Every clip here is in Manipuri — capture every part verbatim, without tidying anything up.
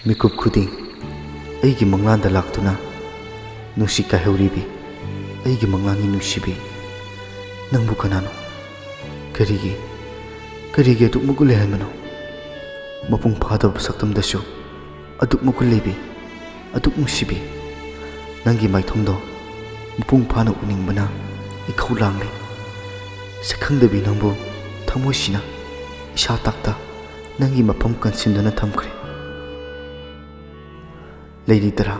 ꯃꯤꯀꯨꯞ ꯈꯨꯗꯤꯡ ꯑꯩꯒꯤ ꯃꯪꯂꯥꯟꯗ ꯂꯥꯛꯇꯨꯅ, ꯅꯨꯡꯁꯤ ꯀꯥꯏꯍꯧꯔꯤꯕꯤ, ꯑꯩꯒꯤ ꯃꯪꯂꯥꯟꯒꯤ ꯅꯨꯡꯁꯤꯕꯤ, ꯅꯪꯕꯨ ꯀꯅꯥꯅꯣ? ꯀꯔꯤꯒꯤ, ꯀꯔꯤꯒꯤ ꯑꯗꯨꯛ ꯃꯒꯨꯟ ꯂꯩꯍꯟꯕꯅꯣ? ꯃꯄꯨꯡ ꯐꯥꯗꯕ ꯁꯛꯇꯝꯗꯁꯨ ꯑꯗꯨꯛ ꯃꯒꯨꯟ ꯂꯩꯕꯤ, ꯑꯗꯨꯛ ꯅꯨꯡꯁꯤꯕꯤ, ꯅꯪꯒꯤ ꯃꯥꯏꯊꯣꯡꯗꯣ ꯃꯄꯨꯡ ꯐꯥꯅ ꯎꯅꯤꯡꯕꯅ ꯏꯈꯧ ꯂꯥꯡꯂꯤ꯫ ꯁꯛꯈꯪꯗꯕꯤ ꯅꯪꯕꯨ ꯊꯃꯣꯏꯁꯤꯅ ꯏꯁꯥ ꯇꯥꯛꯇ ꯅꯪꯒꯤ ꯃꯐꯝ ꯀꯟꯁꯤꯟꯗꯨꯅ ꯊꯝꯈ꯭ꯔꯦ꯫ ꯂꯩꯔꯤꯗꯔꯥ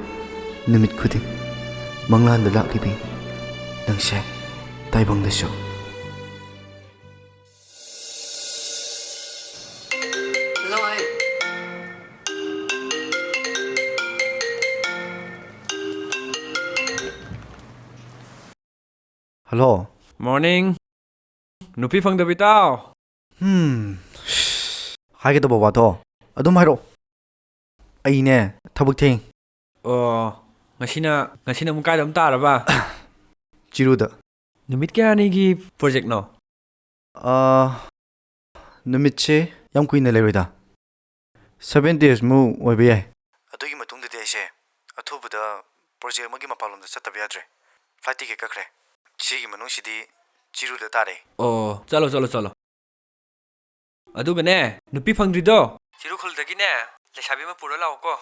ꯅꯨꯃꯤꯠ ꯈꯨꯗꯤꯡ ꯃꯪꯂꯥꯟꯗ ꯂꯥꯛꯂꯤꯕꯤ ꯅꯪꯁꯦ ꯇꯥꯏꯕꯪꯗꯁꯨ? ꯍꯜꯂꯣ꯫ ꯃꯣꯔꯅꯤꯡ꯫ ꯅꯨꯄꯤ ꯐꯪꯗꯕꯤ ꯇꯥꯎ꯫ ꯍꯝ꯫ ꯍꯥꯏꯒꯗꯕ ꯋꯥꯗꯣ ꯑꯗꯨꯝ ꯍꯥꯏꯔꯛꯑꯣ꯫ ꯑꯩꯅꯦ, ꯊꯕꯛ ꯊꯦꯡ꯫ ꯑꯣ, ꯉꯁꯤꯅ, ꯉꯁꯤꯅ ꯑꯃꯨꯛ ꯀꯥꯏꯗ ꯑꯃꯨꯛ ꯇꯥꯔꯕ? ꯆꯤꯔꯨꯗ꯫ ꯅꯨꯃꯤꯠ ꯀꯌꯥꯅꯤꯒꯤ ꯄ꯭ꯔꯣꯖꯦꯛꯅꯣ? ꯑꯥ, ꯅꯨꯃꯤꯠꯁꯦ ꯌꯥꯝ ꯀꯨꯏꯅ ꯂꯩꯔꯣꯏꯗ꯫ ꯁꯚꯦꯟ ꯗꯦꯖꯃꯨꯛ ꯑꯣꯏꯕ ꯌꯥꯏ꯫ ꯑꯗꯨꯒꯤ ꯃꯇꯨꯡꯗꯗꯤ ꯑꯩꯁꯦ ꯑꯊꯨꯕꯗ ꯄ꯭ꯔꯣꯖꯦꯛ ꯑꯃꯒꯤ ꯃꯄꯥꯟꯂꯣꯝꯗ ꯆꯠꯇꯕ ꯌꯥꯗ꯭ꯔꯦ꯫ ꯐ꯭ꯂꯥꯏꯠ ꯇꯤꯀꯦꯠ ꯀꯛꯈ꯭ꯔꯦ꯫ ꯁꯤꯒꯤ ꯃꯅꯨꯡꯁꯤꯗꯤ ꯆꯤꯔꯨꯗ ꯇꯥꯔꯦ꯫ ꯑꯣ, ꯆꯠꯂꯣ, ꯆꯠꯂꯣ, ꯆꯠꯂꯣ꯫ ꯑꯗꯨꯒꯅꯦ, ꯅꯨꯄꯤ ꯐꯪꯗ꯭ꯔꯤꯗꯣ, ꯆꯤꯔꯨꯈꯨꯜꯗꯒꯤꯅꯦ, ꯂꯩꯁꯥꯕꯤ ꯑꯃ ꯄꯨꯔ ꯂꯥꯛꯑꯣꯀꯣ꯫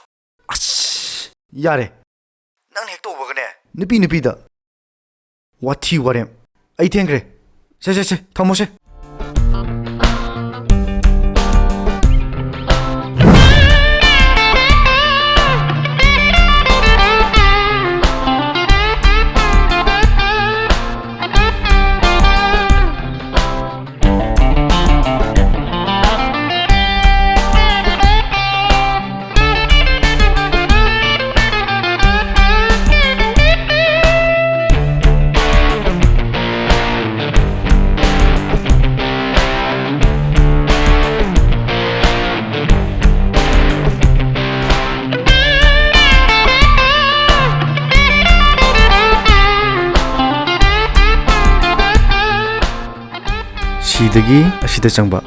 ꯑꯁ, ꯌꯥꯔꯦ꯫ ꯅꯪꯅ ꯍꯦꯛ ꯇꯧꯕꯒꯅꯦ, ꯅꯨꯄꯤ ꯅꯨꯄꯤꯗ꯫ ꯋꯥꯊꯤ ꯋꯥꯔꯦꯝ꯫ ꯑꯩ ꯊꯦꯡꯈ꯭ꯔꯦ꯫ ꯁꯦ, ꯁꯦ, ꯁꯦ, ꯊꯝꯃꯣꯁꯦ꯫ ꯁꯤꯗꯒꯤ ꯑꯁꯤꯗ ꯆꯪꯕ꯫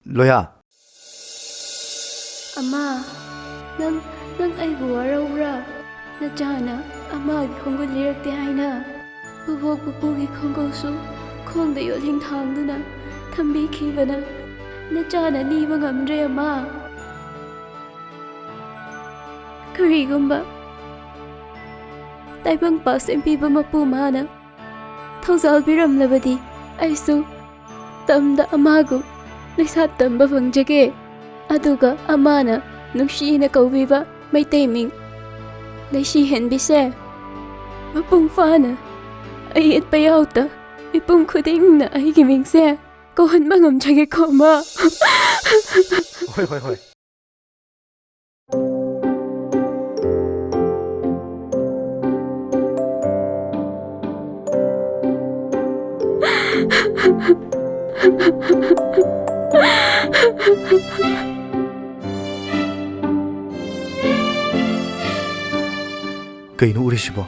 ꯂꯣꯌꯥ꯫ ꯑꯃ, ꯅꯪ, ꯅꯪ ꯑꯩꯕꯨ ꯋꯥꯔꯧꯕ꯭ꯔꯥ? ꯅꯆꯥꯅ ꯑꯃꯒꯤ ꯈꯣꯡꯒꯨꯜ ꯂꯤꯔꯛꯇꯦ ꯍꯥꯏꯅ ꯕꯣꯕꯣꯛ ꯄꯨꯄꯨꯒꯤ ꯈꯣꯡꯒꯨꯜꯁꯨ ꯈꯣꯡꯗ ꯌꯣꯠꯂꯤꯡ ꯊꯥꯡꯗꯨꯅ ꯊꯝꯕꯤꯈꯤꯕꯅ ꯅꯆꯥꯅ ꯂꯤꯕ ꯉꯝꯗ꯭ꯔꯦ, ꯑꯃ꯫ ꯀꯔꯤꯒꯨꯝꯕ ꯇꯥꯏꯕꯪꯄꯥꯛ ꯁꯦꯝꯕꯤꯕ ꯃꯄꯨ ꯃꯥꯅ ꯊꯧꯖꯥꯜ ꯄꯤꯔꯝꯂꯕꯗꯤ ꯑꯩꯁꯨ ꯇꯝꯗ ꯑꯃꯥꯒꯨꯝ ꯂꯩꯁꯥ ꯇꯝꯕ ꯐꯪꯖꯒꯦ꯫ ꯑꯗꯨꯒ ꯑꯃꯥꯅ ꯅꯨꯡꯁꯤꯅ ꯀꯧꯕꯤꯕ ꯃꯩꯇꯩ ꯃꯤꯡ ꯂꯩꯁꯤ ꯍꯦꯟꯕꯤꯁꯦ ꯃꯄꯨꯡ ꯐꯥꯅ ꯑꯌꯦꯠꯄ ꯌꯥꯎꯗ ꯃꯤꯄꯨꯝ ꯈꯨꯗꯤꯡꯅ ꯑꯩꯒꯤ ꯃꯤꯡꯁꯦ ꯀꯧꯍꯟꯕ ꯉꯝꯖꯒꯦꯀꯣ, ꯑꯃ꯫ ꯍꯣꯏ, ꯍꯣꯏ, ꯍꯣꯏ꯫ ꯀꯩꯅꯣ ꯎꯔꯤꯁꯤꯕꯣ?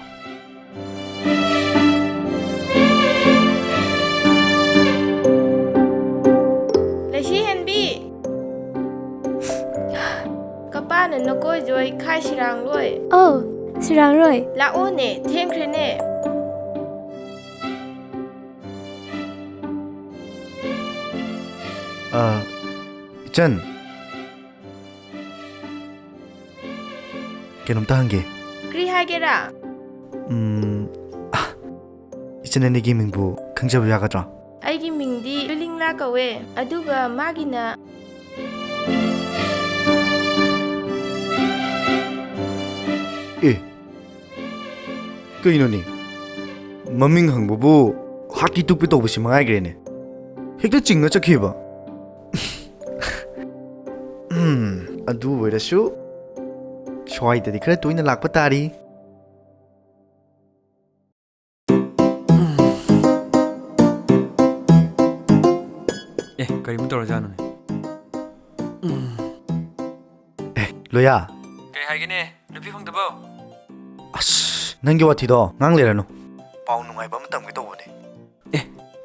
ꯂꯩꯁꯤ ꯍꯦꯟꯕꯤ! ꯀꯄꯥꯅ ꯅꯀꯣꯏꯖꯣꯏ ꯈꯥꯏ ꯁꯤꯔꯥꯡꯂꯣꯏ꯫ ꯑꯧ, ꯁꯤꯔꯥꯡꯂꯣꯏ꯫ ꯂꯥꯛꯑꯣꯅꯦ, ꯊꯦꯡꯈ꯭ꯔꯦꯅꯦ꯫ ꯑ, ꯏꯆꯟ꯫ ꯀꯩꯅꯣꯝꯇ ꯍꯪꯒꯦ꯫ ꯀꯔꯤ ꯍꯥꯏꯒꯦꯔꯥ? ꯎꯝ, ꯑ, ꯏꯆꯟ ꯑꯅꯤꯒꯤ ꯃꯤꯡꯕꯨ ꯈꯪꯖꯕ ꯌꯥꯒꯗ꯭ꯔꯣ? ꯑꯩꯒꯤ ꯃꯤꯡꯗꯤ ꯂꯨꯂꯤꯡꯂꯥ ꯀꯧꯋꯦ, ꯑꯗꯨꯒ ꯃꯥꯒꯤꯅ꯫ ꯑꯦ, ꯀꯩꯅꯣꯅꯦ? ꯃꯃꯤꯡ ꯍꯪꯕꯕꯨ ꯍꯥꯠꯀꯤ ꯇꯨꯞꯄꯤ ꯇꯧꯕꯁꯤ ꯃꯉꯥꯏꯈ꯭ꯔꯦꯅꯦ꯫ ꯍꯦꯛꯇ ꯆꯤꯡꯉ ꯆꯠꯈꯤꯕ꯫ ꯎꯝ, ꯑꯗꯨ ꯑꯣꯏꯔꯁꯨ ꯁ꯭ꯋꯥꯏꯗꯗꯤ ꯈꯔ ꯇꯣꯏꯅ ꯂꯥꯛꯄ ꯇꯥꯔꯤ꯫ ꯑꯦ, ꯀꯔꯤꯃꯨꯛ ꯇꯧꯔꯖꯥꯠꯅꯣꯅꯦ? ꯑꯦ, ꯂꯣꯌꯥ꯫ ꯀꯩ ꯍꯥꯏꯒꯦꯅꯦ, ꯅꯨꯄꯤ ꯐꯪꯗꯕꯧ? ꯑꯁ, ꯅꯪꯒꯤ ꯋꯥꯊꯤꯗꯣ ꯉꯥꯡ ꯂꯩꯔꯅꯨ꯫ ꯄꯥꯎ ꯅꯨꯡꯉꯥꯏꯕ ꯑꯃ ꯇꯝꯒꯦ ꯇꯧꯕꯅꯦ꯫ ꯑꯦ,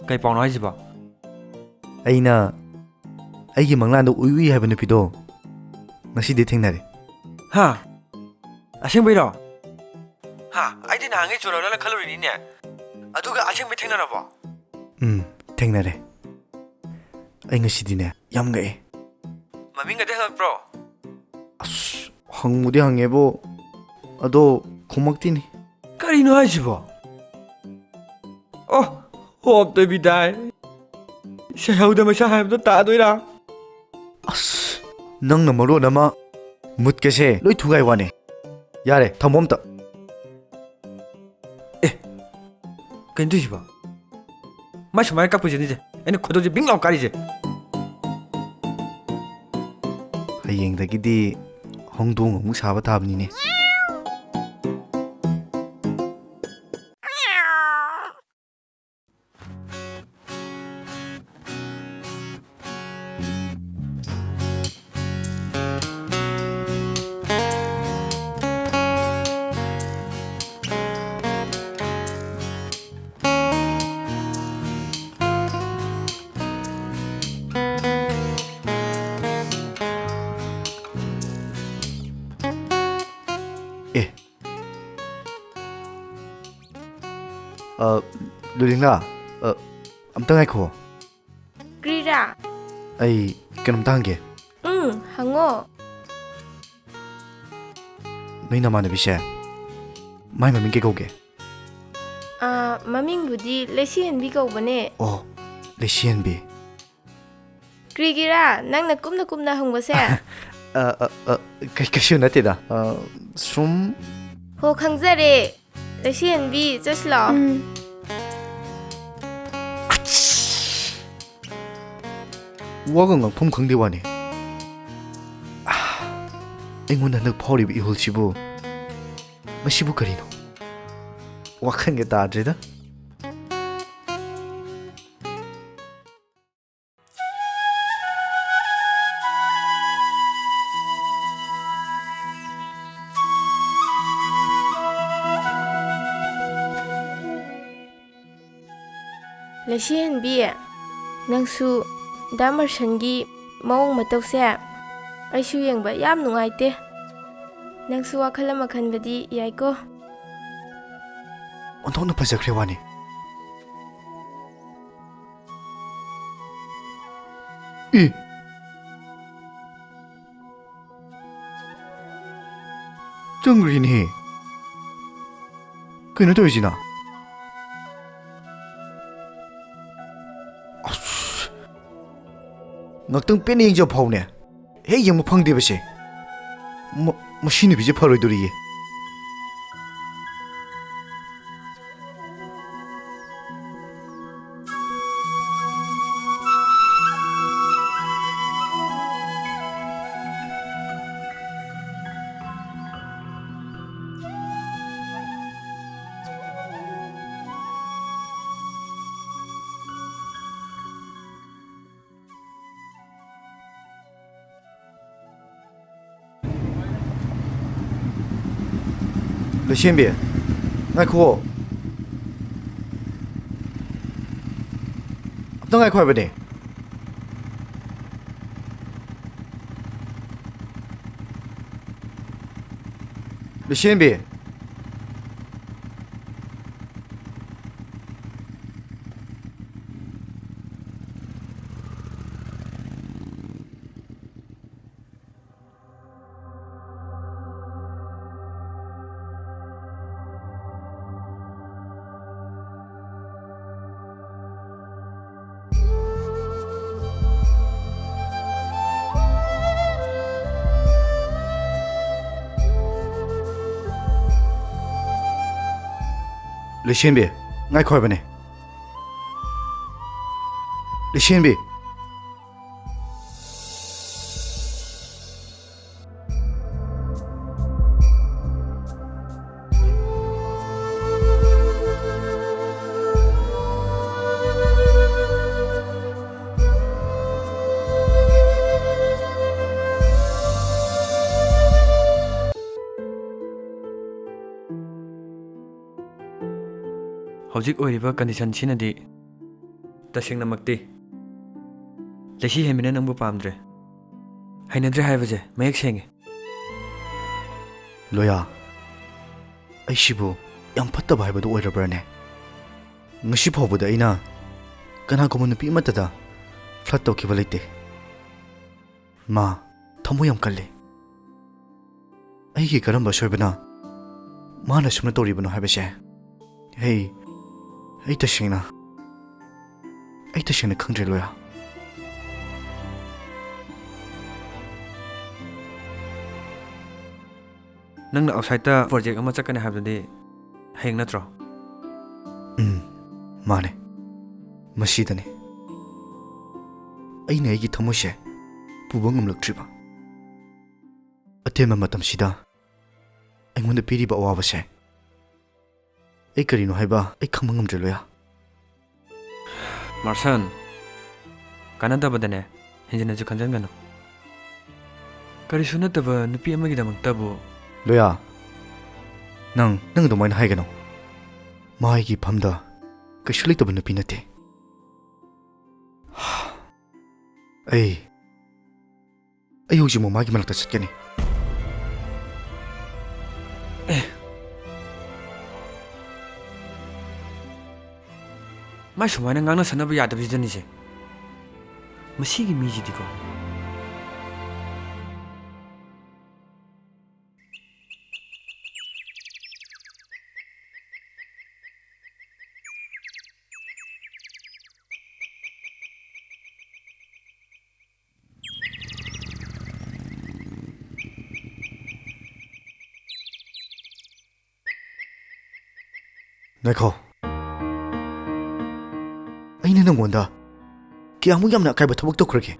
ꯀꯩ ꯄꯥꯎꯅꯣ ꯍꯥꯏꯁꯤꯕꯣ? ꯑꯩꯅ ꯑꯩꯒꯤ ꯃꯪꯂꯥꯟꯗ ꯎꯏ ꯎꯏ ꯍꯥꯏꯕ ꯅꯨꯄꯤꯗꯣ ꯉꯁꯤꯗꯤ ꯊꯦꯡꯅꯔꯦ꯫ ꯍꯥ? ꯑꯁꯦꯡꯕꯩꯔꯣ? ꯍꯥ? ꯑꯩꯗꯤ ꯅꯍꯥꯟꯉꯩ ꯆꯨꯔꯥꯂꯣꯏꯅ ꯈꯜꯂꯨꯔꯤꯅꯤꯅꯦ꯫ ꯑꯗꯨꯒ ꯑꯁꯦꯡꯕꯩ ꯊꯦꯡꯅꯔꯕꯣ? ꯎꯝ, ꯊꯦꯡꯅꯔꯦ꯫ ꯑꯩ ꯉꯁꯤꯗꯤꯅꯦ ꯌꯥꯝ ꯉꯛꯑꯦ꯫ ꯃꯃꯤꯡꯒꯗꯤ ꯍꯪꯉꯛꯄ꯭ꯔꯣ? ꯑꯁ, ꯍꯪꯕꯨꯗꯤ ꯍꯪꯉꯦꯕꯣ, ꯑꯗꯣ ꯈꯨꯝꯃꯛꯇꯤꯅꯤ꯫ ꯀꯔꯤꯅꯣ ꯍꯥꯏꯁꯤꯕꯣ? ꯑꯣ, ꯍꯣꯞꯇꯕꯤ ꯇꯥꯏ꯫ ꯁꯩꯍꯧꯗ ꯃꯩꯁꯥ ꯍꯥꯏꯕꯗꯣ ꯇꯥꯗꯣꯏꯔꯥ? ꯑꯁ, ꯅꯪꯅ ꯃꯔꯣꯟ ꯑꯃ ꯃꯨꯠꯀꯁꯦ ꯂꯣꯏ ꯊꯨꯒꯥꯏ ꯋꯥꯅꯦ꯫ ꯌꯥꯔꯦ, ꯊꯝꯃꯣ ꯑꯝꯇ꯫ ꯑꯦ, ꯀꯩꯅꯣ ꯇꯧꯏꯁꯤꯕꯣ? ꯃꯥ ꯁꯨꯃꯥꯏꯅ ꯀꯞꯄꯁꯤꯅꯤꯁꯦ ꯑꯩꯅ ꯈꯣꯏꯗꯧꯁꯦ ꯕꯤꯡ ꯂꯥꯎ ꯀꯥꯔꯤꯁꯦ꯫ ꯍꯌꯦꯡꯗꯒꯤꯗꯤ ꯍꯧꯗꯣꯡ ꯑꯃꯨꯛ ꯁꯥꯕ ꯇꯥꯕꯅꯤꯅꯦ꯫ ꯑꯦ, ꯑ, ꯂꯨꯂꯤꯡꯂꯥ, ꯑ, ꯑꯝꯇ ꯉꯥꯏꯈꯣ꯫ ꯀ꯭ꯔꯤꯔꯥ? ꯑꯩ ꯀꯩꯅꯣꯝꯇ ꯍꯪꯒꯦ꯫ ꯎꯝ, ꯍꯪꯉꯣ꯫ ꯅꯣꯏ ꯅꯃꯥꯟꯅꯕꯤꯁꯦ ꯃꯥꯏ ꯃꯃꯤꯡ ꯀꯩ ꯀꯧꯒꯦ? ꯑꯥ, ꯃꯃꯤꯡꯕꯨꯗꯤ ꯂꯩꯁꯤꯍꯟꯕꯤ ꯀꯧꯕꯅꯦ꯫ ꯑꯣ, ꯂꯩꯁꯤꯍꯟꯕꯤ꯫ ꯀ꯭ꯔꯤꯒꯤꯔꯥ ꯅꯪꯅ ꯀꯨꯝꯅ ꯀꯨꯝꯅ ꯍꯪꯕꯁꯦ? ꯑ, ꯑ, ꯑ, ꯀꯩ-, ꯀꯩꯁꯨ ꯅꯠꯇꯦꯗ꯫ ꯑ, ꯁꯨꯝ꯫ ꯍꯣ, ꯈꯪꯖꯔꯦ꯫ ꯂꯩꯁꯤꯍꯟꯕꯤ, ꯆꯠꯁꯤ ꯂꯥꯛꯑꯣ꯫ ꯎꯝ꯫ ꯋꯥꯒ ꯉꯥꯡꯐꯝ ꯈꯪꯗꯦ ꯋꯥꯅꯦ꯫ ꯑꯥ, ꯑꯩꯉꯣꯟꯗ ꯍꯟꯗꯛ ꯐꯥꯎꯔꯤꯕ ꯏꯍꯨꯜꯁꯤꯕꯨ, ꯃꯁꯤꯕꯨ ꯀꯔꯤꯅꯣ? ꯋꯥꯈꯜꯒ ꯇꯥꯗ꯭ꯔꯦꯗ꯫ ꯂꯩꯁꯤꯍꯟꯕꯤ, ꯅꯪꯁꯨ ꯗꯥ ꯃꯔꯁꯟꯒꯤ ꯃꯑꯣꯡ ꯃꯇꯧꯁꯦ ꯑꯩꯁꯨ ꯌꯦꯡꯕ ꯌꯥꯝ ꯅꯨꯡꯉꯥꯏꯇꯦ꯫ ꯅꯪꯁꯨ ꯋꯥꯈꯜ ꯑꯃ ꯈꯟꯕꯗꯤ ꯌꯥꯏꯀꯣ꯫ ꯑꯣꯟꯊꯣꯛꯅ ꯐꯖꯈ꯭ꯔꯦ ꯋꯥꯅꯤ꯫ ꯏ! ꯆꯪꯈ꯭ꯔꯤꯅꯦꯍꯦ꯫ ꯀꯩꯅꯣ ꯇꯧꯔꯤꯁꯤꯅ? ꯑꯁ! ꯉꯥꯛꯇꯪ ꯄꯦꯟꯅ ꯌꯦꯡꯖꯕ ꯐꯥꯎꯅꯦ꯫ ꯍꯦꯛ ꯌꯦꯡꯕ ꯐꯪꯗꯦꯕꯁꯦ꯫ ꯃ-, ꯃꯁꯤ ꯅꯨꯄꯤꯁꯦ ꯐꯔꯣꯏꯗꯣꯔꯤꯌꯦ꯫ ꯂꯩꯁꯦꯝꯕꯤ, ꯉꯥꯏꯈꯨꯑꯣ꯫ ꯑꯝꯇ ꯉꯥꯏꯈꯣ ꯍꯥꯏꯕꯅꯦ꯫ ꯂꯩꯁꯦꯝꯕꯤ꯫ ꯂꯩꯁꯦꯝꯕꯤ, ꯉꯥꯏꯈꯣ ꯍꯥꯏꯕꯅꯦ꯫ ꯂꯩꯁꯦꯝꯕꯤ꯫ ꯍꯧꯖꯤꯛ ꯑꯣꯏꯔꯤꯕ condition ꯁꯤꯅꯗꯤ ꯇꯁꯦꯡꯅꯃꯛꯇꯤ ꯂꯩꯁꯤ ꯍꯦꯟꯕꯅ ꯅꯪꯕꯨ ꯄꯥꯝꯗ꯭ꯔꯦ꯫ ꯍꯩꯅꯗ꯭ꯔꯦ ꯍꯥꯏꯕꯁꯦ ꯃꯌꯦꯛ ꯁꯦꯡꯉꯦ꯫ ꯂꯣꯌꯥ, ꯑꯩꯁꯤꯕꯨ ꯌꯥꯝ ꯐꯠꯇꯕ ꯍꯥꯏꯕꯗꯨ ꯑꯣꯏꯔꯕ꯭ꯔꯥꯅꯦ? ꯉꯁꯤ ꯐꯥꯎꯕꯗ ꯑꯩꯅ ꯀꯅꯥꯒꯨꯝꯕ ꯅꯨꯄꯤ ꯑꯃꯠꯇꯗ ꯐ꯭ꯂꯠ ꯇꯧꯈꯤꯕ ꯂꯩꯇꯦ꯫ ꯃꯥ ꯊꯃꯣꯏ ꯌꯥꯝ ꯀꯜꯂꯤ꯫ ꯑꯩꯒꯤ ꯀꯔꯝꯕ ꯑꯁꯣꯏꯕꯅ ꯃꯥꯅ ꯁꯨꯝꯅ ꯇꯧꯔꯤꯕꯅꯣ ꯍꯥꯏꯕꯁꯦ ꯑꯩ, ꯑꯩ ꯇꯁꯦꯡꯅ, ꯑꯩ ꯇꯁꯦꯡꯅ ꯈꯪꯗ꯭ꯔꯦ, ꯂꯣꯌꯥ꯫ ꯅꯪꯅ ꯑꯥꯎꯠꯁꯥꯏꯠꯇ ꯄ꯭ꯔꯣꯖꯦꯛ ꯑꯃ ꯆꯠꯀꯅꯤ ꯍꯥꯏꯕꯗꯨꯗꯤ ꯍꯌꯦꯡ ꯅꯠꯇ꯭ꯔꯣ? ꯎꯝ, ꯃꯥꯅꯦ꯫ ꯃꯁꯤꯗꯅꯤ ꯑꯩꯅ ꯑꯩꯒꯤ ꯊꯃꯣꯏꯁꯦ ꯄꯨꯕ ꯉꯝꯂꯛꯇ꯭ꯔꯤꯕ꯫ ꯑꯇꯦꯟꯕ ꯃꯇꯝꯁꯤꯗ ꯑꯩꯉꯣꯟꯗ ꯄꯤꯔꯤꯕ ꯑꯋꯥꯕꯁꯦ ꯑꯩ ꯀꯔꯤꯅꯣ ꯍꯥꯏꯕ ꯑꯩ ꯈꯪꯕ ꯉꯝꯗ꯭ꯔꯦ, ꯂꯣꯌꯥ꯫ ꯃꯥꯔꯁꯟ, ꯀꯥꯟꯅꯗꯕꯗꯅꯦ ꯍꯦꯟꯖꯤꯟꯅꯁꯨ ꯈꯟꯖꯟꯒꯅꯨ꯫ ꯀꯔꯤꯁꯨ ꯅꯠꯇꯕ ꯅꯨꯄꯤ ꯑꯃꯒꯤꯗꯃꯛꯇꯕꯨ꯫ ꯂꯣꯌꯥ, ꯅꯪ, ꯅꯪ ꯑꯗꯨꯃꯥꯏꯅ ꯍꯥꯏꯒꯅꯨ꯫ ꯃꯥ ꯑꯩꯒꯤ ꯏꯐꯝꯗ ꯀꯩꯁꯨ ꯂꯩꯇꯕ ꯅꯨꯄꯤ ꯅꯠꯇꯦ꯫ ꯑꯩ, ꯑꯩ ꯍꯧꯖꯤꯛꯃꯛ ꯃꯥꯒꯤ ꯃꯅꯥꯛꯇ ꯆꯠꯀꯅꯤ꯫ ꯑꯦ꯫ ꯃꯥꯏ ꯁꯨꯃꯥꯏꯅ ꯉꯥꯡꯅ ꯁꯛꯅꯕ ꯌꯥꯗꯕꯁꯤꯗꯅꯤꯁꯦ꯫ ꯃꯁꯤꯒꯤ ꯃꯤꯁꯤꯗꯤꯀꯣ꯫ ꯉꯥꯏꯈꯣ꯫ ꯑꯩꯅ ꯅꯪꯉꯣꯟꯗ ꯀꯌꯥꯃꯨꯛ ꯌꯥꯝꯅ ꯑꯀꯥꯏꯕ ꯊꯕꯛ ꯇꯧꯈ꯭ꯔꯒꯦ?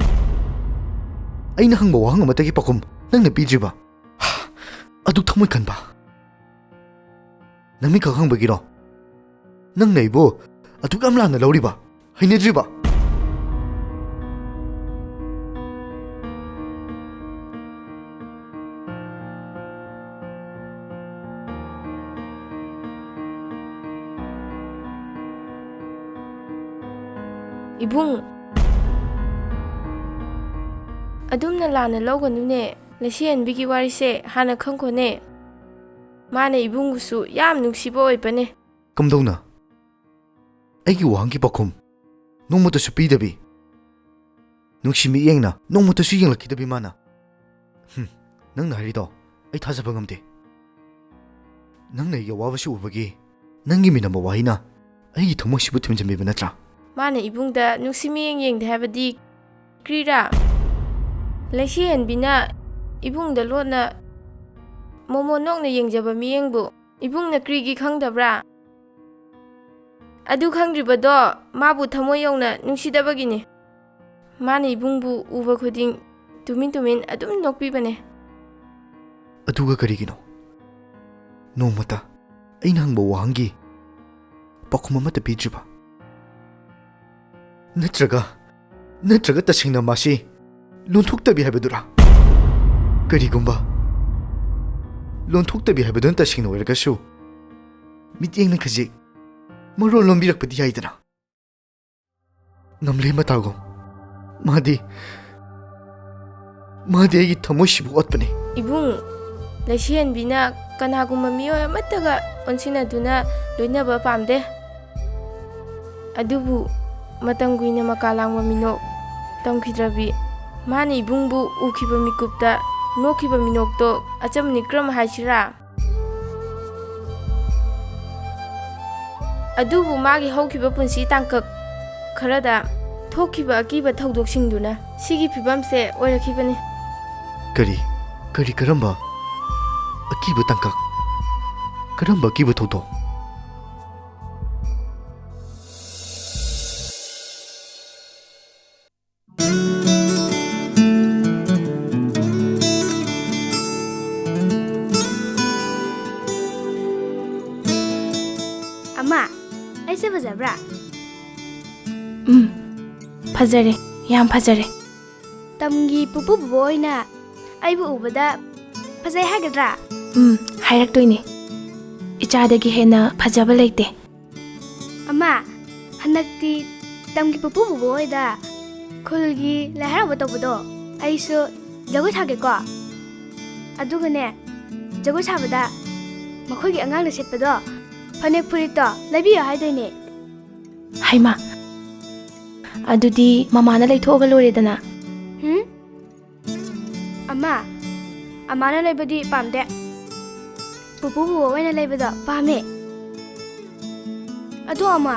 ꯑꯩꯅ ꯍꯪꯕ ꯋꯥꯍꯪ ꯑꯃꯠꯇꯒꯤ ꯄꯥꯎꯈꯨꯝ ꯅꯪꯅ ꯄꯤꯗ꯭ꯔꯤꯕ꯫ ꯑꯗꯨꯛ ꯊꯃꯣꯏ ꯀꯟꯕ꯫ ꯅꯃꯤꯠꯈꯛ ꯍꯪꯕꯒꯤꯔꯣ? ꯅꯪꯅ ꯑꯩꯕꯨ ꯑꯗꯨꯛ ꯌꯥꯝ ꯂꯥꯟꯅ ꯂꯧꯔꯤꯕ? ꯍꯩꯅꯗ꯭ꯔꯤꯕ? ꯏꯕꯨꯡ꯫ ꯑꯗꯨꯝꯅ ꯂꯥꯟꯅ ꯂꯧꯒꯅꯨꯅꯦ꯫ ꯂꯩꯁꯤꯍꯟꯕꯤꯒꯤ ꯋꯥꯔꯤꯁꯦ ꯍꯥꯟꯅ ꯈꯪꯈꯣꯅꯦ꯫ ꯃꯥꯅ ꯏꯕꯨꯡꯕꯨꯁꯨ ꯌꯥꯝ ꯅꯨꯡꯁꯤꯕ ꯑꯣꯏꯕꯅꯦ꯫ ꯀꯝꯗꯧꯅ? ꯑꯩꯒꯤ ꯋꯥꯍꯪꯒꯤ ꯄꯥꯎꯈꯨꯝ ꯅꯣꯡꯃꯇꯁꯨ ꯄꯤꯗꯕꯤ, ꯅꯨꯡꯁꯤ ꯃꯤꯠꯌꯦꯡꯅ ꯅꯣꯡꯃꯇꯁꯨ ꯌꯦꯡꯂꯛꯈꯤꯗꯕꯤ ꯃꯥꯅ꯫ ꯍꯨꯝ, ꯅꯪꯅ ꯍꯥꯏꯔꯤꯗꯣ ꯑꯩ ꯊꯥꯖꯕ ꯉꯝꯗꯦ꯫ ꯅꯪꯅ ꯑꯩꯒꯤ ꯑꯋꯥꯕꯁꯤ ꯎꯕꯒꯤ ꯅꯪꯒꯤ ꯃꯤꯅꯝꯕ ꯋꯥꯍꯩꯅ ꯑꯩꯒꯤ ꯊꯃꯣꯏꯁꯤꯕꯨ ꯊꯦꯝꯖꯤꯟꯕꯤꯕ ꯅꯠꯇ꯭ꯔꯥ? ꯃꯥꯅ ꯏꯕꯨꯡꯗ ꯅꯨꯡꯁꯤ ꯃꯤꯠꯌꯦꯡ ꯌꯦꯡꯗꯦ ꯍꯥꯏꯕꯗꯤ ꯀ꯭ꯔꯤꯔꯥ? ꯂꯩꯁꯤꯍꯟꯕꯤꯅ ꯏꯕꯨꯡꯗ ꯂꯣꯠꯅ ꯃꯣꯃꯣꯟ ꯅꯣꯛꯅ ꯌꯦꯡꯖꯕ ꯃꯤꯠꯌꯦꯡꯕꯨ ꯏꯕꯨꯡꯅ ꯀ꯭ꯔꯤꯒꯤ ꯈꯪꯗꯕ꯭ꯔꯥ? ꯑꯗꯨ ꯈꯪꯗ꯭ꯔꯤꯕꯗꯣ ꯃꯥꯕꯨ ꯊꯃꯣꯏ ꯌꯧꯅ ꯅꯨꯡꯁꯤꯗꯕꯒꯤꯅꯤ꯫ ꯃꯥꯅ ꯏꯕꯨꯡꯕꯨ ꯎꯕ ꯈꯨꯗꯤꯡ ꯇꯨꯃꯤꯟ ꯇꯨꯃꯤꯟ ꯑꯗꯨꯝ ꯅꯣꯛꯄꯤꯕꯅꯦ꯫ ꯑꯗꯨꯒ ꯀꯔꯤꯒꯤꯅꯣ ꯅꯣꯡꯃꯇ ꯑꯩꯅ ꯍꯪꯕ ꯋꯥꯍꯪꯒꯤ ꯄꯥꯎꯈꯨꯝ ꯑꯃꯠꯇ ꯄꯤꯗ꯭ꯔꯤꯕ? ꯅꯠꯇ꯭ꯔꯒ, ꯅꯠꯇ꯭ꯔꯒ ꯇꯁꯦꯡꯅ ꯃꯥꯁꯤ ꯂꯣꯟꯊꯣꯛꯇꯕꯤ ꯍꯥꯏꯕꯗꯨꯔꯥ? ꯀꯔꯤꯒꯨꯝꯕ ꯂꯣꯟꯊꯣꯛꯇꯕꯤ ꯍꯥꯏꯕꯗꯨꯅ ꯇꯁꯦꯡꯅ ꯑꯣꯏꯔꯒꯁꯨ, ꯃꯤꯠꯌꯦꯡꯅ ꯈꯖꯤꯛ ꯃꯔꯣꯜ ꯂꯣꯟꯕꯤꯔꯛꯄꯗꯤ ꯌꯥꯏꯗꯅ꯫ ꯉꯝꯂꯦ ꯃꯇꯥꯒꯨꯝ꯫ ꯃꯥꯗꯤ, ꯃꯥꯗꯤ ꯑꯩꯒꯤ ꯊꯃꯣꯏꯁꯤꯕꯨ ꯑꯣꯠꯄꯅꯤ꯫ ꯏꯕꯨꯡ, ꯂꯩꯁꯤꯍꯟꯕꯤꯅ ꯀꯅꯥꯒꯨꯝꯕ ꯃꯤꯑꯣꯏ ꯑꯃꯠꯇꯒ ꯑꯣꯟꯁꯤꯟꯅꯗꯨꯅ ꯂꯣꯏꯅꯕ ꯄꯥꯝꯗꯦ꯫ ꯑꯗꯨꯕꯨ ꯃꯇꯝ ꯀꯨꯏꯅ ꯃꯀꯥ ꯂꯥꯡꯕ ꯃꯤꯅꯣꯛ ꯇꯝꯈꯤꯗ꯭ꯔꯕꯤ ꯃꯥꯅ ꯏꯕꯨꯡꯕꯨ ꯎꯈꯤꯕ ꯃꯤꯀꯨꯞꯇ ꯅꯣꯛꯈꯤꯕ ꯃꯤꯅꯣꯛꯇꯣ ꯑꯆꯝꯕꯅꯤ ꯀꯔꯝ ꯍꯥꯏꯁꯤꯔꯥ? ꯑꯗꯨꯕꯨ ꯃꯥꯒꯤ ꯍꯧꯈꯤꯕ ꯄꯨꯟꯁꯤ ꯇꯥꯡꯀꯛ ꯈꯔꯗ ꯊꯣꯛꯈꯤꯕ ꯑꯀꯤꯕ ꯊꯧꯗꯣꯛꯁꯤꯡꯗꯨꯅ ꯁꯤꯒꯤ ꯐꯤꯕꯝꯁꯦ ꯑꯣꯏꯔꯛꯈꯤꯕꯅꯤ꯫ ꯀꯔꯤ? ꯀꯔꯤ? ꯀꯔꯝꯕ ꯑꯀꯤꯕ ꯇꯥꯡꯀꯛ? ꯀꯔꯝꯕ ꯑꯀꯤꯕ ꯊꯧꯗꯣꯛ? ꯑꯃ, ꯑꯩꯁꯦ ꯐꯖꯕ꯭ꯔꯥ? ꯎꯝ, ꯐꯖꯔꯦ, ꯌꯥꯝ ꯐꯖꯔꯦ꯫ ꯇꯝꯒꯤ ꯄꯨꯄꯨ ꯕꯣꯕꯣ ꯍꯣꯏꯅ ꯑꯩꯕꯨ ꯎꯕꯗ ꯐꯖꯩ ꯍꯥꯏꯒꯗ꯭ꯔꯥ? ꯎꯝ, ꯍꯥꯏꯔꯛꯇꯣꯏꯅꯦ꯫ ꯏꯆꯥꯗꯒꯤ ꯍꯦꯟꯅ ꯐꯖꯕ ꯂꯩꯇꯦ꯫ ꯑꯃ, ꯍꯟꯗꯛꯇꯤ ꯇꯝꯒꯤ ꯄꯨꯄꯨ ꯕꯣꯕꯣ ꯍꯣꯏꯗ ꯈꯨꯜꯒꯤ ꯂꯥꯏ ꯍꯔꯥꯎꯕ ꯇꯧꯕꯗꯣ ꯑꯩꯁꯨ ꯖꯒꯣꯏ ꯁꯥꯒꯦꯀꯣ꯫ ꯑꯗꯨꯒꯅꯦ, ꯖꯒꯣꯏ ꯁꯥꯕꯗ ꯃꯈꯣꯏꯒꯤ ꯑꯉꯥꯡꯅ ꯁꯦꯠꯄꯗꯣ, ꯐꯅꯦꯛ ꯐꯨꯔꯤꯠꯇꯣ ꯂꯩꯕꯤꯌꯣ ꯍꯥꯏꯗꯣꯏꯅꯦ꯫ ꯍꯩꯃꯥ, ꯑꯗꯨꯗꯤ ꯃꯃꯥꯅ ꯂꯩꯊꯣꯛꯑꯒ ꯂꯣꯏꯔꯦꯗꯅ꯫ ꯍꯨꯝ? ꯑꯃ, ꯑꯃꯥꯅ ꯂꯩꯕꯗꯤ ꯄꯥꯝꯗꯦ꯫ ꯄꯨꯄꯨ ꯕꯨꯕꯣꯛ ꯑꯣꯏꯅ ꯂꯩꯕꯗꯣ ꯄꯥꯝꯃꯦ꯫ ꯑꯗꯣ ꯑꯃ,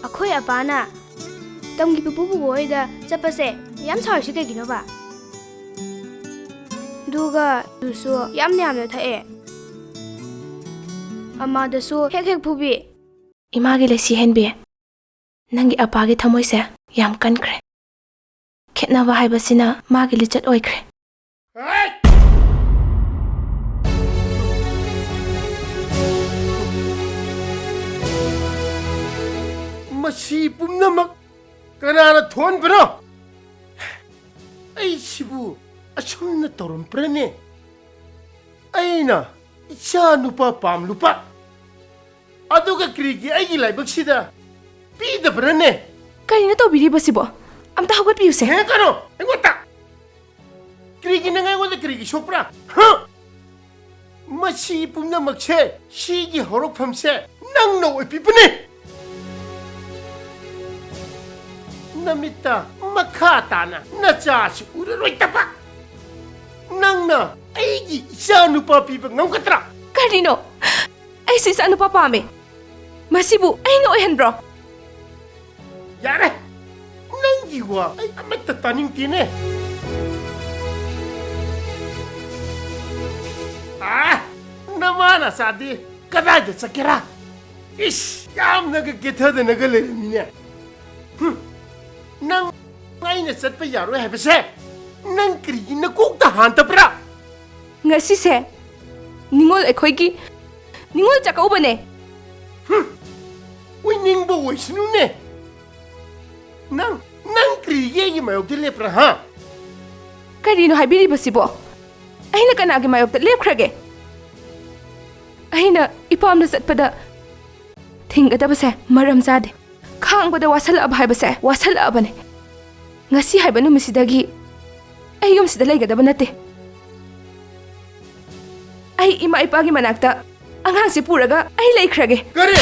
ꯑꯩꯈꯣꯏ ꯑꯄꯥꯅ ꯇꯝꯒꯤ ꯄꯨꯄꯨ ꯕꯨꯕꯣꯛ ꯍꯣꯏꯗ ꯆꯠꯄꯁꯦ ꯌꯥꯝ ꯁꯥꯎꯔꯤꯁꯤ ꯀꯩꯒꯤꯅꯣꯕ? ꯑꯗꯨꯒ ꯌꯨꯁꯨ ꯌꯥꯝ ꯌꯥꯝꯅ ꯊꯛꯑꯦ꯫ ꯑꯃꯥꯗꯁꯨ ꯍꯦꯛ ꯍꯦꯛ ꯐꯨꯕꯤ꯫ ꯏꯃꯥꯒꯤ ꯂꯩꯁꯤ ꯍꯦꯟꯕꯤ, ꯅꯪꯒꯤ ꯑꯄꯥꯒꯤ ꯊꯃꯣꯏꯁꯦ ꯌꯥꯝ ꯀꯟꯈ꯭ꯔꯦ꯫ ꯈꯦꯠꯅꯕ ꯍꯥꯏꯕꯁꯤꯅ ꯃꯥꯒꯤ ꯂꯤꯆꯠ ꯑꯣꯏꯈ꯭ꯔꯦ꯫ ꯃꯁꯤ ꯄꯨꯝꯅꯃꯛ ꯀꯅꯥꯅ ꯊꯣꯛꯍꯟꯕꯅꯣ? ꯑꯩꯁꯤꯕꯨ ꯑꯁꯨꯝꯅ ꯇꯧꯔꯝꯕ꯭ꯔꯅꯦ? ꯑꯩꯅ ꯏꯆꯥ ꯅꯨꯄꯥ ꯄꯥꯝꯂꯨꯕ, ꯑꯗꯨꯒ ꯀꯔꯤꯒꯤ ꯑꯩꯒꯤ ꯂꯥꯏꯕꯛꯁꯤꯗ ꯄꯤꯗꯕ꯭ꯔꯅꯦ? ꯀꯔꯤꯅꯣ ꯇꯧꯕꯤꯔꯤꯕꯁꯤꯕꯣ? ꯑꯝꯇ ꯍꯧꯒꯠꯄꯤꯌꯨꯁꯦ꯫ ꯍꯦ, ꯀꯩꯅꯣ? ꯑꯩꯉꯣꯟꯗ? ꯀꯔꯤꯒꯤ ꯅꯪ ꯑꯩꯉꯣꯟꯗ ꯀꯔꯤꯒꯤ ꯁꯣꯛꯄ꯭ꯔꯥ? ꯍꯥ? ꯃꯁꯤ ꯄꯨꯝꯅꯃꯛꯁꯦ, ꯁꯤꯒꯤ ꯍꯧꯔꯛꯐꯝꯁꯦ ꯅꯪꯅ ꯑꯣꯏꯕꯤꯕꯅꯦ꯫ ꯅꯃꯤꯠꯇ ꯃꯈꯥ ꯇꯥꯅ ꯅꯆꯥꯁꯤ ꯎꯔꯔꯣꯏꯗꯕ ꯅꯪꯅ ꯑꯩꯒꯤ ꯏꯆꯥ ꯅꯨꯄꯥ ꯄꯤꯕ ꯉꯝꯒꯗ꯭ꯔꯥ? ꯀꯔꯤꯅꯣ? ꯑꯩꯁꯨ ꯏꯆꯥ ꯅꯨꯄꯥ ꯄꯥꯝꯃꯦ꯫ ꯃꯁꯤꯕꯨ ꯑꯩꯅ ꯑꯣꯏꯍꯟꯕ꯭ꯔꯣ? ꯌꯥꯔꯦ! ꯅꯪꯒꯤ ꯋꯥ ꯑꯩ ꯑꯃꯠꯇ ꯇꯥꯅꯤꯡꯗꯦꯅꯦ꯫ ꯑꯥ! ꯅꯃꯥ ꯅꯆꯥꯗꯤ ꯀꯗꯥꯏꯗ ꯆꯠꯀꯦꯔꯥ? ꯏꯁ! ꯌꯥꯝꯅꯒ ꯀꯦꯊꯗꯅꯒ ꯂꯩꯔꯝꯃꯤꯅꯦ꯫ ꯍꯨꯝ! ꯅꯪ ꯑꯩꯅ ꯆꯠꯄ ꯌꯥꯔꯣꯏ ꯍꯥꯏꯕꯁꯦ ꯅꯪ ꯀꯔꯤꯒꯤ ꯅꯀꯣꯛꯇ ꯍꯥꯟꯗꯕ꯭ꯔꯥ? ꯉꯁꯤꯁꯦ ꯅꯤꯉꯣꯜ, ꯑꯩꯈꯣꯏꯒꯤ ꯅꯤꯉꯣꯜ ꯆꯥꯛꯀꯧꯕꯅꯦ꯫ ꯍꯨꯝ! ꯑꯣꯏꯅꯤꯡꯕ ꯑꯣꯏꯁꯅꯨꯅꯦ꯫ ꯅꯪ, ꯅꯪ ꯀꯔꯤꯒꯤ ꯑꯩꯒꯤ ꯃꯥꯌꯣꯛꯇ ꯂꯦꯞꯄ꯭ꯔꯥ, ꯍꯥ? ꯀꯔꯤꯅꯣ ꯍꯥꯏꯕꯤꯔꯤꯕꯁꯤꯕꯣ? ꯑꯩꯅ ꯀꯅꯥꯒꯤ ꯃꯥꯌꯣꯛꯇ ꯂꯦꯞꯈ꯭ꯔꯒꯦ? ꯑꯩꯅ ꯏꯄꯥꯝꯗ ꯆꯠꯄꯗ ꯊꯤꯡꯒꯗꯕꯁꯦ ꯃꯔꯝ ꯆꯥꯗꯦ꯫ ꯈꯥꯡꯕꯗ ꯋꯥꯁꯜꯂꯛꯑꯕ ꯍꯥꯏꯕꯁꯦ ꯋꯥꯁꯜꯂꯛꯑꯕꯅꯦ꯫ ꯉꯁꯤ ꯍꯥꯏꯕ ꯅꯨꯃꯤꯠꯁꯤꯗꯒꯤ ꯑꯩ ꯌꯨꯝꯁꯤꯗ ꯂꯩꯒꯗꯕ ꯅꯠꯇꯦ꯫ ꯑꯩ ꯏꯃꯥ ꯏꯄꯥꯒꯤ ꯃꯅꯥꯛꯇ ꯑꯉꯥꯡꯁꯦ ꯄꯨꯔꯒ ꯑꯩ ꯂꯩꯈ꯭ꯔꯒꯦ꯫ ꯀꯔꯤ?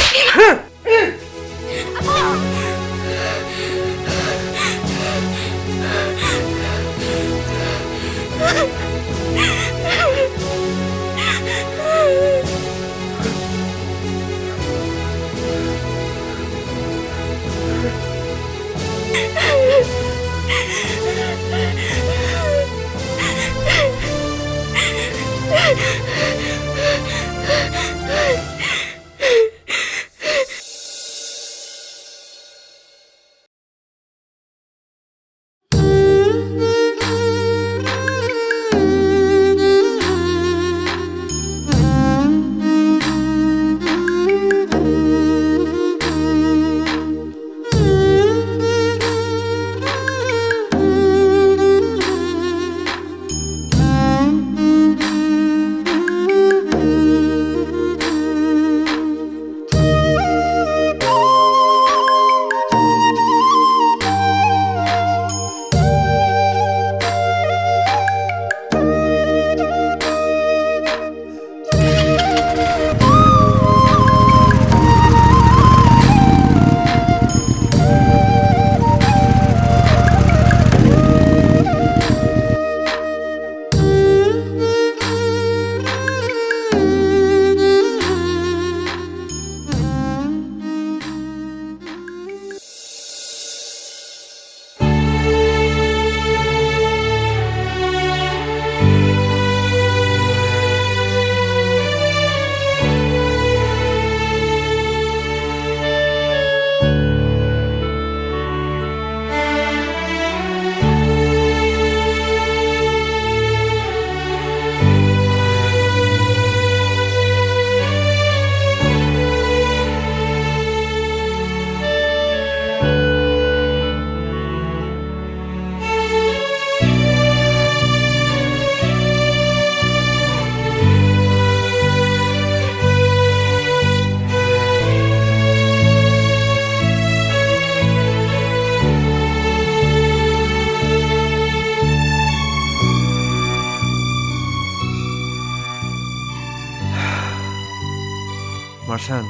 ꯁꯟ꯫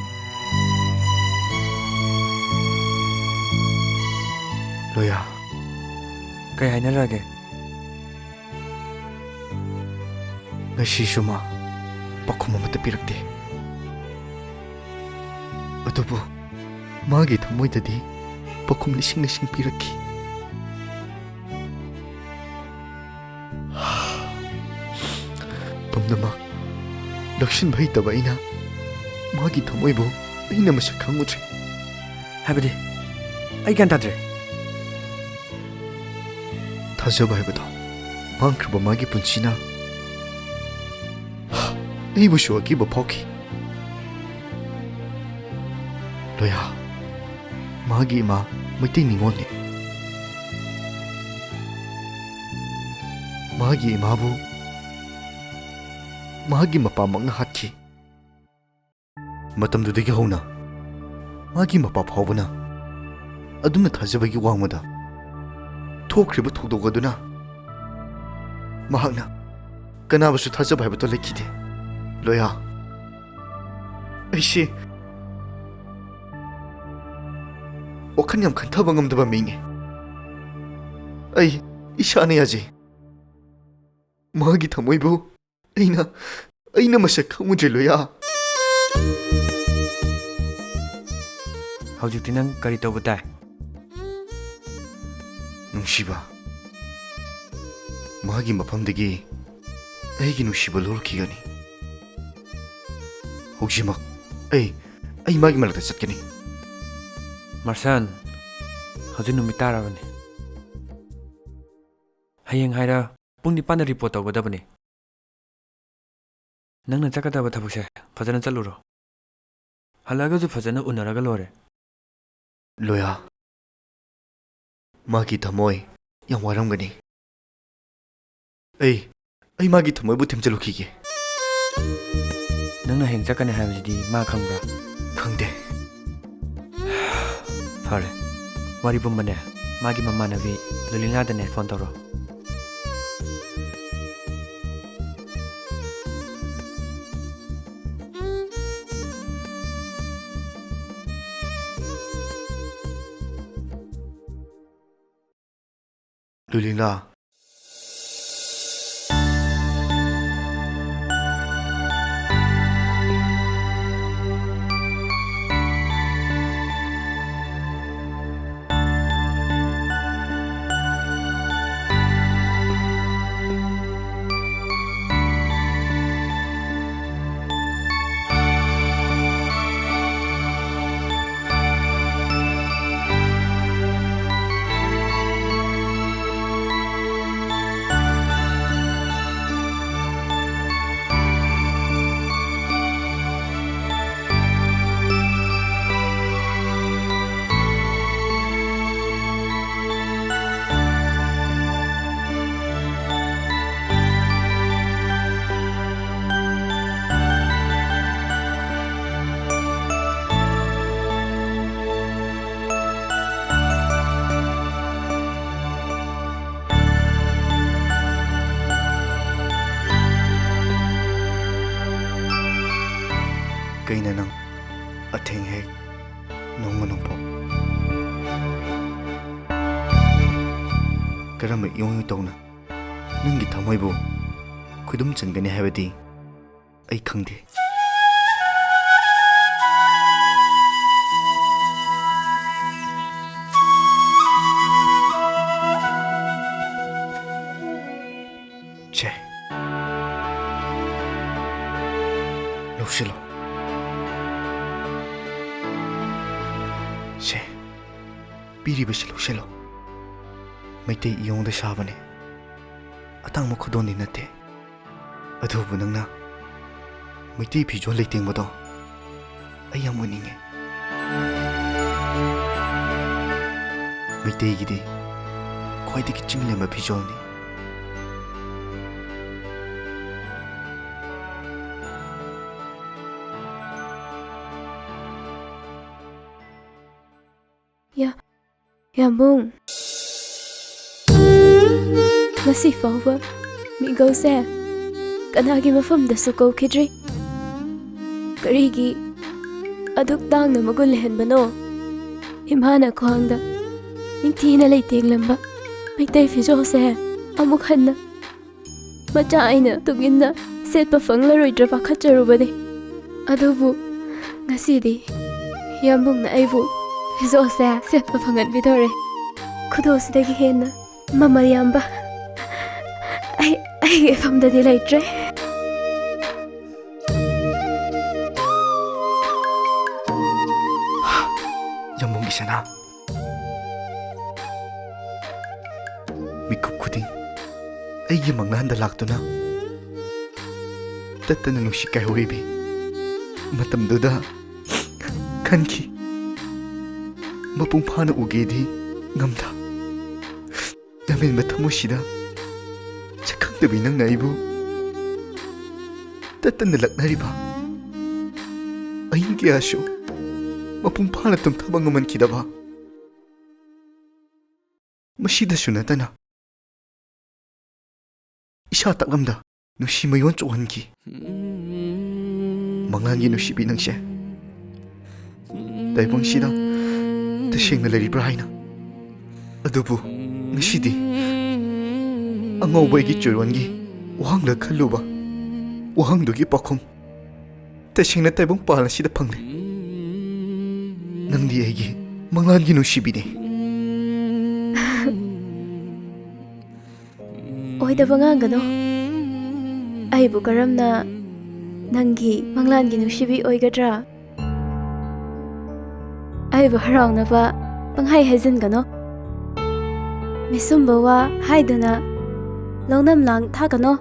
ꯂꯣꯌꯥ꯫ ꯀꯩ ꯍꯥꯏꯅꯔꯒꯦ? ꯉꯁꯤꯁꯨ ꯃꯥ ꯄꯥꯎꯈꯨꯝ ꯑꯃꯠꯇ ꯄꯤꯔꯛꯇꯦ꯫ ꯑꯗꯨꯕꯨ ꯃꯥꯒꯤ ꯊꯃꯣꯏꯗꯗꯤ ꯄꯥꯎꯈꯨꯝ ꯂꯤꯁꯤꯡ ꯂꯤꯁꯤꯡ ꯄꯤꯔꯛꯈꯤ꯫ ꯄꯨꯝꯅꯃꯛ ꯂꯧꯁꯤꯟꯕ ꯍꯩꯇꯕ ꯑꯩꯅ ꯃꯥꯒꯤ ꯊꯃꯣꯏꯕꯨ ꯑꯩꯅ ꯃꯁꯛ ꯈꯪꯉꯨꯗ꯭ꯔꯦ꯫ ꯍꯥꯏꯕꯗꯤ? ꯑꯩ ꯒ꯭ꯌꯥꯟ ꯇꯥꯗ꯭ꯔꯦ꯫ ꯊꯥꯖꯕ ꯍꯥꯏꯕꯗꯣ ꯃꯥꯡꯈ꯭ꯔꯕ ꯃꯥꯒꯤ ꯄꯨꯟꯁꯤꯅ ꯑꯩꯕꯨꯁꯨ ꯑꯀꯤꯕ ꯐꯥꯎꯈꯤ꯫ ꯂꯣꯌꯥ, ꯃꯥꯒꯤ ꯏꯃꯥ ꯃꯩꯇꯩ ꯅꯤꯉꯣꯜꯅꯤ꯫ ꯃꯥꯒꯤ ꯏꯃꯥꯕꯨ ꯃꯥꯒꯤ ꯃꯄꯥꯃꯛꯅ ꯍꯥꯠꯈꯤ꯫ ꯃꯇꯝꯗꯨꯗꯒꯤ ꯍꯧꯅ ꯃꯥꯒꯤ ꯃꯄꯥ ꯐꯥꯎꯕꯅ ꯑꯗꯨꯝꯅ ꯊꯥꯖꯕꯒꯤ ꯋꯥꯡꯃꯗ ꯊꯣꯛꯈ꯭ꯔꯤꯕ ꯊꯧꯗꯣꯛ ꯑꯗꯨꯅ ꯃꯍꯥꯛꯅ ꯀꯅꯥꯕꯨꯁꯨ ꯊꯥꯖꯕ ꯍꯥꯏꯕꯗꯣ ꯂꯩꯈꯤꯗꯦ꯫ ꯂꯣꯌꯥ, ꯑꯩꯁꯦ ꯋꯥꯈꯜ ꯌꯥꯝ ꯈꯟꯊꯕ ꯉꯝꯗꯕ ꯃꯤꯅꯤ꯫ ꯑꯩ ꯏꯁꯥꯅ ꯌꯥꯖꯩ꯫ ꯃꯥꯒꯤ ꯊꯃꯣꯏꯕꯨ ꯑꯩꯅ, ꯑꯩꯅ ꯃꯁꯛ ꯈꯪꯉꯨꯗ꯭ꯔꯦ, ꯂꯣꯌꯥ꯫ ꯍꯧꯖꯤꯛꯇꯤ ꯅꯪ ꯀꯔꯤ ꯇꯧꯕ ꯇꯥꯏ? ꯅꯨꯡꯁꯤꯕ, ꯃꯥꯒꯤ ꯃꯐꯝꯗꯒꯤ ꯑꯩꯒꯤ ꯅꯨꯡꯁꯤꯕ ꯂꯧꯔꯛꯈꯤꯒꯅꯤ꯫ ꯍꯧꯖꯤꯛꯃꯛ ꯑꯩ, ꯑꯩ ꯃꯥꯒꯤ ꯃꯅꯥꯛꯇ ꯆꯠꯀꯅꯤ꯫ ꯃꯥꯔꯁꯟ, ꯍꯧꯖꯤꯛ ꯅꯨꯃꯤꯠ ꯇꯥꯔꯕꯅꯤ꯫ ꯍꯌꯦꯡ ꯍꯥꯏꯔ ꯄꯨꯡ ꯅꯤꯄꯥꯟꯗ ꯔꯤꯄꯣꯔꯠ ꯇꯧꯒꯗꯕꯅꯤ꯫ ꯅꯪꯅ ꯆꯠꯀꯗꯕ ꯊꯕꯛꯁꯦ ꯐꯖꯅ ꯆꯠꯂꯨꯔꯣ꯫ ꯍꯜꯂꯛꯑꯒꯁꯨ ꯐꯖꯅ ꯎꯅꯔꯒ ꯂꯣꯏꯔꯦ꯫ ꯂꯣꯌꯥ, ꯃꯥꯒꯤ ꯊꯃꯣꯏ ꯌꯥꯝ ꯋꯥꯔꯝꯒꯅꯤ꯫ ꯑꯩ, ꯑꯩ ꯃꯥꯒꯤ ꯊꯃꯣꯏꯕꯨ ꯊꯦꯝꯖꯤꯜꯂꯨꯈꯤꯒꯦ꯫ ꯅꯪꯅ ꯍꯌꯦꯡ ꯆꯠꯀꯅꯤ ꯍꯥꯏꯕꯁꯤꯗꯤ ꯃꯥ ꯈꯪꯕ꯭ꯔꯥ? ꯈꯪꯗꯦ꯫ ꯐꯔꯦ, ꯋꯥꯔꯤ ꯄꯨꯝꯕꯅꯦ ꯃꯥꯒꯤ ꯃꯃꯥꯟꯅꯕꯤ ꯂꯨꯂꯤꯅꯥꯗꯅꯦ ꯐꯣꯟ ꯇꯧꯔꯣ꯫ ꯂꯨꯂꯤꯂꯥ꯫ ꯀꯩꯅꯣ ꯅꯪ? ꯑꯊꯦꯡ ꯍꯦꯛ ꯅꯣꯡꯃ ꯅꯣꯡꯄꯣꯛ꯫ ꯀꯔꯝꯕ ꯏꯑꯣꯟ ꯇꯧꯅ ꯅꯪꯒꯤ ꯊꯃꯣꯏꯕꯨ ꯈꯨꯗꯨꯝ ꯆꯟꯒꯅꯤ ꯍꯥꯏꯕꯗꯤ ꯑꯩ ꯈꯪꯗꯦ꯫ ꯁꯦ, ꯂꯧꯁꯤꯜꯂꯣ꯫ ꯁꯦ, ꯄꯤꯔꯤꯕꯁꯤ ꯂꯧꯁꯤꯜꯂꯣ꯫ ꯃꯩꯇꯩ ꯏꯌꯣꯡꯗ ꯁꯥꯕꯅꯦ꯫ ꯑꯇꯥꯡꯕ ꯈꯨꯗꯣꯜꯗꯤ ꯅꯠꯇꯦ꯫ ꯑꯗꯨꯕꯨ ꯅꯪꯅ ꯃꯩꯇꯩ ꯐꯤꯖꯣꯜ ꯂꯩꯇꯦꯡꯕꯗꯣ ꯑꯩ ꯌꯥꯝ ꯎꯅꯤꯡꯉꯦ꯫ ꯃꯩꯇꯩꯒꯤꯗꯤ ꯈ꯭ꯋꯥꯏꯗꯒꯤ ꯆꯤꯡꯂꯦꯝꯕ ꯐꯤꯖꯣꯜꯅꯤ꯫ ꯌꯥ-, ꯌꯥꯝꯕꯨꯡ꯫ ꯉꯁꯤ ꯐꯥꯎꯕ ꯃꯤꯡꯒꯧꯁꯦ ꯀꯅꯥꯒꯤ ꯃꯐꯝꯗꯁꯨ ꯀꯧꯈꯤꯗ꯭ꯔꯤ꯫ ꯀꯔꯤꯒꯤ ꯑꯗꯨꯛ ꯇꯥꯡꯅ ꯃꯒꯨꯟ ꯂꯩꯍꯟꯕꯅꯣ? ꯏꯃꯥꯅ ꯈ꯭ꯋꯥꯡꯗ ꯅꯤꯡꯊꯤꯅ ꯂꯩꯇꯦꯡꯂꯝꯕ ꯃꯩꯇꯩ ꯐꯤꯖꯣꯜꯁꯦ ꯑꯃꯨꯛ ꯍꯟꯅ ꯃꯆꯥ ꯑꯩꯅ ꯇꯨꯡ ꯏꯟꯅ ꯁꯦꯠꯄ ꯐꯪꯂꯔꯣꯏꯗ꯭ꯔꯥ ꯄꯥꯈꯠꯆꯔꯨꯕꯅꯤ꯫ ꯑꯗꯨꯕꯨ ꯉꯁꯤꯗꯤ ꯌꯥꯝꯕꯨꯡꯅ ꯑꯩꯕꯨ ꯐꯤꯖꯣꯜꯁꯦ ꯁꯦꯠꯄ ꯐꯪꯍꯟꯕꯤꯗꯧꯔꯦ꯫ ꯈꯨꯗꯣꯜꯁꯤꯗꯒꯤ ꯍꯦꯟꯅ ꯃꯃꯜ ꯌꯥꯝꯕ ꯑꯩ, ꯑꯩꯒꯤ ꯏꯐꯝꯗꯗꯤ ꯂꯩꯇ꯭ꯔꯦ꯫ ꯌꯥꯝꯕꯨꯡꯒꯤ ꯁꯅꯥ꯫ ꯃꯤꯀꯨꯞ ꯈꯨꯗꯤꯡ ꯑꯩꯒꯤ ꯃꯪꯂꯥꯟꯗ ꯂꯥꯛꯇꯨꯅ ꯇꯠꯇꯅ ꯅꯨꯡꯁꯤ ꯀꯥꯏꯍꯧꯔꯤꯕꯤ ꯃꯇꯝꯗꯨꯗ ꯈꯟꯈꯤ꯫ ꯃꯄꯨꯡ ꯐꯥꯅ ꯎꯒꯦꯗꯤ ꯉꯝꯗ, ꯂꯝꯍꯦꯟꯕ ꯊꯃꯣꯏꯁꯤꯗ ꯁꯛꯈꯪꯗꯕꯤ ꯅꯪꯅ ꯑꯩꯕꯨ ꯇꯠꯇꯅ ꯂꯛꯅꯔꯤꯕ, ꯑꯍꯤꯡ ꯀꯌꯥꯁꯨ ꯃꯄꯨꯡ ꯐꯥꯅ ꯇꯨꯝꯊꯕ ꯉꯝꯍꯟꯈꯤꯗꯕ, ꯃꯁꯤꯗꯁꯨ ꯅꯠꯇꯅ ꯏꯁꯥ ꯇꯥꯛꯂꯝꯗ ꯅꯨꯡꯁꯤ ꯃꯌꯣꯟ ꯆꯣꯛꯍꯟꯈꯤ꯫ ꯃꯪꯂꯥꯟꯒꯤ ꯅꯨꯡꯁꯤꯕꯤ ꯅꯪꯁꯦ ꯇꯥꯏꯕꯪꯁꯤꯗ ꯇꯁꯦꯡꯅ ꯂꯩꯔꯤꯕ꯭ꯔꯥ ꯍꯥꯏꯅ꯫ ꯑꯗꯨꯕꯨ ꯉꯁꯤꯗꯤ ꯑꯉꯧꯕ ꯑꯩꯒꯤ ꯆꯤꯔꯣꯟꯒꯤ ꯋꯥꯍꯪꯗ ꯈꯜꯂꯨꯕ ꯋꯥꯍꯪꯗꯨꯒꯤ ꯄꯥꯎꯈꯨꯝ ꯇꯁꯦꯡꯅ ꯇꯥꯏꯕꯪ ꯄꯥꯜ ꯑꯁꯤꯗ ꯐꯪꯂꯦ꯫ ꯅꯪꯗꯤ ꯑꯩꯒꯤ ꯃꯪꯂꯥꯟꯒꯤ ꯅꯨꯡꯁꯤꯕꯤꯅꯤ꯫ ꯑꯣꯏꯗꯕ ꯉꯥꯡꯒꯅꯨ꯫ ꯑꯩꯕꯨ ꯀꯔꯝꯅ ꯅꯪꯒꯤ ꯃꯪꯂꯥꯟꯒꯤ ꯅꯨꯡꯁꯤꯕꯤ ꯑꯣꯏꯒꯗ꯭ꯔꯥ? ꯑꯩꯕꯨ ꯍꯔꯥꯎꯅꯕ ꯄꯪꯍꯥꯏ ꯍꯥꯏꯖꯤꯟꯒꯅꯨ꯫ ꯃꯤꯁꯨꯝꯕ ꯋꯥ ꯍꯥꯏꯗꯨꯅ ꯂꯧꯅꯝ ꯂꯥꯡ ꯊꯥꯒꯅꯨ꯫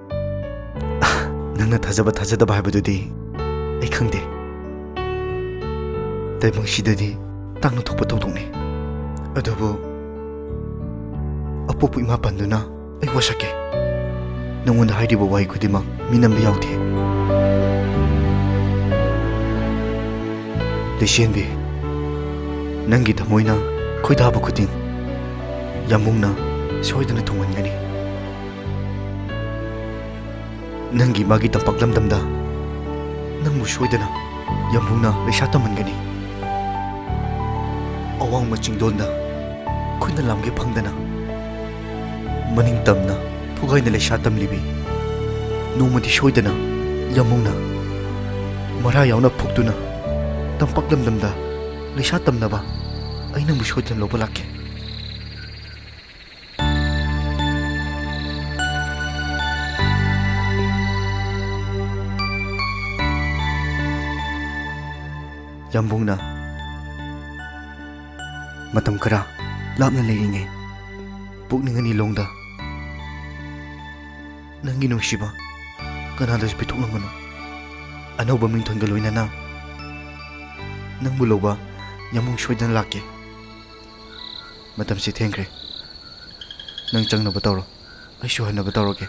ꯅꯪꯅ ꯊꯥꯖꯕ ꯊꯥꯖꯗꯕ ꯍꯥꯏꯕꯗꯨꯗꯤ ꯑꯩ ꯈꯪꯗꯦ꯫ ꯇꯥꯏꯕꯪꯁꯤꯗꯗꯤ ꯇꯥꯡꯅ ꯊꯣꯛꯄ ꯊꯧꯗꯣꯛꯅꯤ꯫ ꯑꯗꯨꯕꯨ ꯑꯄꯣꯛꯄ ꯏꯃꯥ ꯄꯟꯗꯨꯅ ꯑꯩ ꯋꯥꯁꯛꯀꯦ꯫ ꯅꯉꯣꯟꯗ ꯍꯥꯏꯔꯤꯕ ꯋꯥꯍꯩ ꯈꯨꯗꯤꯡꯃꯛ ꯃꯤꯅꯝꯕ ꯌꯥꯎꯗꯦ꯫ ꯂꯩꯁꯦꯟꯕꯤ, ꯅꯪꯒꯤ ꯊꯃꯣꯏꯅ ꯈꯣꯏꯗꯥꯕ ꯈꯨꯗꯤꯡ ꯌꯥꯝꯕꯨꯡꯅ ꯁꯣꯏꯗꯅ ꯊꯨꯡꯍꯟꯒꯅꯤ꯫ ꯅꯪꯒꯤ ꯃꯥꯒꯤ ꯇꯝꯄꯥꯛ ꯂꯝꯗꯝꯗ ꯅꯪꯕꯨ ꯁꯣꯏꯗꯅ ꯌꯥꯝꯕꯨꯡꯅ ꯂꯩꯁꯥ ꯇꯝꯍꯟꯒꯅꯤ꯫ ꯑꯋꯥꯡꯕ ꯆꯤꯡꯗꯣꯟꯗ ꯈꯨꯠꯅ ꯂꯥꯝꯒꯦ ꯐꯪꯗꯅ ꯃꯅꯤꯡ ꯇꯝꯅ ꯐꯨꯒꯥꯏꯅ ꯂꯩꯁꯥ ꯇꯝꯂꯤꯕꯤ꯫ ꯅꯣꯡꯃꯗꯤ ꯁꯣꯏꯗꯅ ꯌꯥꯝꯕꯨꯡꯅ ꯃꯔꯥ ꯌꯥꯎꯅ ꯐꯨꯛꯇꯨꯅ ꯇꯝꯄꯥꯛ ꯂꯝꯗꯝꯗ ꯂꯩꯁꯥ ꯇꯝꯅꯕ ꯑꯩ ꯅꯪꯕꯨ ꯁꯣꯏꯗꯅ ꯂꯧꯕ ꯂꯥꯛꯀꯦ꯫ ꯌꯥꯝꯕꯨꯡꯅ ꯃꯇꯝ ꯈꯔ ꯂꯥꯞꯅ ꯂꯩꯔꯤꯉꯩ, ꯄꯨꯛꯅꯤꯡ ꯑꯅꯤ ꯂꯣꯡꯗ ꯅꯪꯒꯤ ꯅꯨꯡꯁꯤꯕ ꯀꯅꯥꯗꯁꯨ ꯄꯤꯊꯣꯛꯂꯝꯒꯅꯨ꯫ ꯑꯅꯧꯕ ꯃꯤꯡꯊꯣꯟꯒ ꯂꯣꯏꯅꯅ ꯅꯪꯕꯨ ꯂꯧꯕ ꯌꯥꯝꯕꯨꯡ ꯁꯣꯏꯗꯅ ꯂꯥꯛꯀꯦ꯫ ꯃꯇꯝꯁꯤ ꯊꯦꯡꯈ꯭ꯔꯦ꯫ ꯅꯪ ꯆꯪꯅꯕ ꯇꯧꯔꯣ, ꯑꯩꯁꯨ ꯍꯟꯅꯕ ꯇꯧꯔꯒꯦ꯫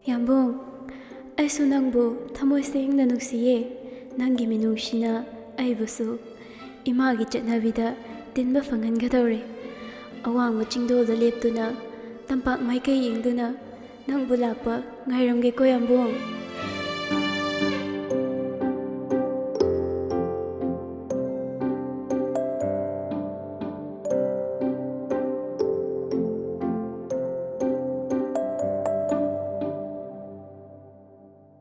ꯌꯥꯝꯕꯨꯡ, ꯑꯩꯁꯨ ꯅꯪꯕꯨ ꯊꯃꯣꯏ ꯁꯦꯡꯅ ꯅꯨꯡꯁꯤꯌꯦ꯫ ꯅꯪꯒꯤ ꯃꯤꯅꯨꯡꯁꯤꯅ ꯑꯩꯕꯨꯁꯨ ꯏꯃꯥꯒꯤ ꯆꯠꯅꯕꯤꯗ ꯇꯤꯟꯕ ꯐꯪꯍꯟꯒꯗꯧꯔꯦ꯫ ꯑꯋꯥꯡꯕ ꯆꯤꯡꯗꯣꯜꯗ ꯂꯦꯞꯇꯨꯅ ꯇꯝꯄꯥꯛ ꯃꯥꯏꯀꯩ ꯌꯦꯡꯗꯨꯅ ꯅꯪꯕꯨ ꯂꯥꯛꯄ ꯉꯥꯏꯔꯝꯒꯦꯀꯣ ꯌꯥꯝꯕꯨꯡ꯫